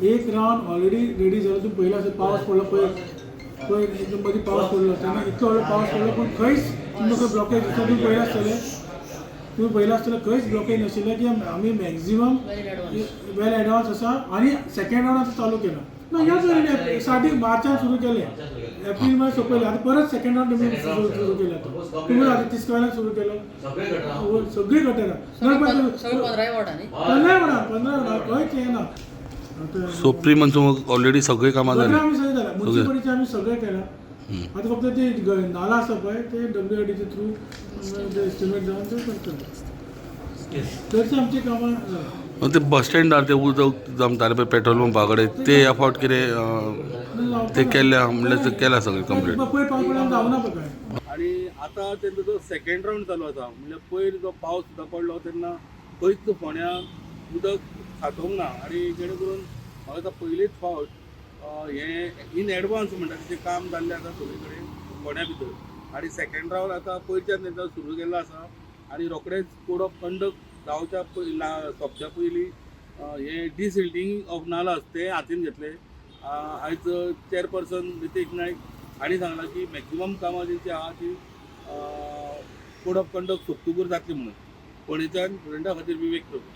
एक round already ready जालो. तुमी पयला आसत, पावस पडलो पळय पळय, एकदम मदीं पावस पडलो तेन्ना इतलो व्हडलो पावस पडलो, पूण खंयच तुमकां ब्लॉकेज दिसता? तुमी पळयला आसतलें, तुमी पळयला आसतलें, खंयच ब्लॉकेज नाशिल्लें की आमी मॅक्झिमम वेल एडवान्स आसा. आनी सेकंड रावंड आतां चालू केला ना. ह्याच स्टार्टींग मार्चान सुरू केलें, एप्रील मध्ये सोंपयलें. आतां परत सेकंड रावंड तुमी सुरू केला. आतां तुमी आतां तिसकवाल्यान सुरू केलो. सगळीं गटरां. सगळे 15 वॉर्डांनी. 15 वडां, 15 वडां, खंयच हें ना आतां. सो प्री मॉन्सून ऑलरेडी सगळीं कामां गटरां जालीं. आमी सगळें जालां, मुन्सिपालिटीचें आमी सगळें केलां. आतां फक्त ते नाला आसा पळय, ते डब्ल्यू आर डीचे थ्रू ते एस्टिमेट जावन ते करतले. चडशें आमचीं कामां जालां. ते बस स्टँडार ते उदक जमतालें पळय पेट्रोल पंपा कडेन, ते ह्या फावट कितें ते केल्ले आहा म्हणल्यार ते केलां सगळें कंप्लीट? पयर पावस पडल्यार जावना पळय कांय. आणि आता तेंचो जो सेकंड रावंड चालू आसा, म्हणजे पयर जो पावस सुद्दां पडलो तेन्ना खंयच फोंड्या उदक सांठोवंक ना. आनी जेणे करून म्हाका दिसता पयलीच फावट हें इन एडवान्स म्हणटा तेचें काम जाल्लें आसा सगळे कडेन फोंड्या भितर. आनी सेकंड रावंड आतां पयरच्यान तेंचो सुरू केल्लो आसा आनी रोखडेच कोड ऑफ कंडक्ट जावच्या पयलीं, सोंपच्या पयलीं हें डिसिल्टींग ऑफ नालास तें हातीन घेतलें. आयज चेअरपर्सन नितेश नायक हांणी सांगलां की मॅक्झिमम कामां जेंची आहा ती कोड ऑफ कंडक्ट सोंपतकूच जातली म्हणून. पणजेच्यान स्टुडंटा खातीर विवेक प्रभू.